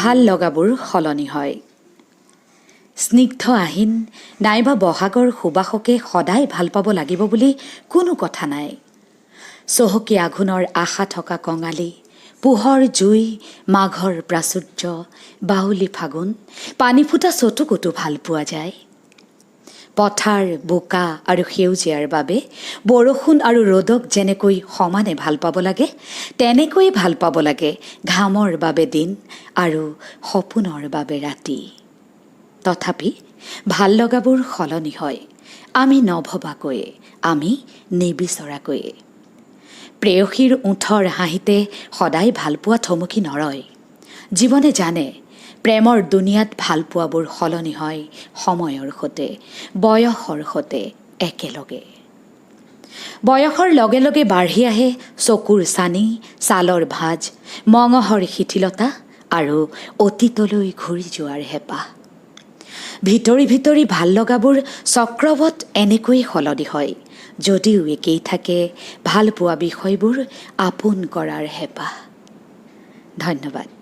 ভাল লগাবোৰ সলনি হয়। স্নিগ্ধ আহিন নাইবা বহাগৰ সুবাসকে সদায় ভাল পাব লাগিব বুলি কোনো কথা নাই। চহকী আঘোণৰ আশা থকা কঙালী, পুহৰ জুই, মাঘৰ প্ৰাচুৰ্য, বাউলি ফাগুন, পানী ফুটা চতুকতো ভাল পোৱা যায়। পথাৰ, বোকা আৰু সেউজীয়াৰ বাবে বৰষুণ আৰু ৰ'দক যেনেকৈ সমানে ভাল পাব লাগে, তেনেকৈয়ে ভাল পাব লাগে ঘামৰ বাবে দিন আৰু সপোনৰ বাবে ৰাতি। তথাপি ভাল লগাবোৰ সলনি হয়, আমি নভবাকৈয়ে, আমি নিবিচৰাকৈয়ে। প্ৰেয়সীৰ ওঁঠৰ হাঁহিতে সদায় ভালপোৱা থমকি নৰয়। জীৱনে জানে, প্ৰেমৰ দুনিয়াত ভালপোৱাবোৰ সলনি হয় সময়ৰ সৈতে, বয়সৰ সৈতে একেলগে। বয়সৰ লগে লগে বাঢ়ি আহে চকুৰ চানি, ছালৰ ভাঁজ, মঙহৰ শিথিলতা আৰু অতীতলৈ ঘূৰি যোৱাৰ হেঁপাহ। ভিতৰি ভিতৰি ভাল লগাবোৰ চক্ৰৱৎ এনেকৈয়ে সলনি হয়, যদিও একেই থাকে ভালপোৱা বিষয়বোৰ আপোন কৰাৰ হেঁপাহ। ধন্যবাদ।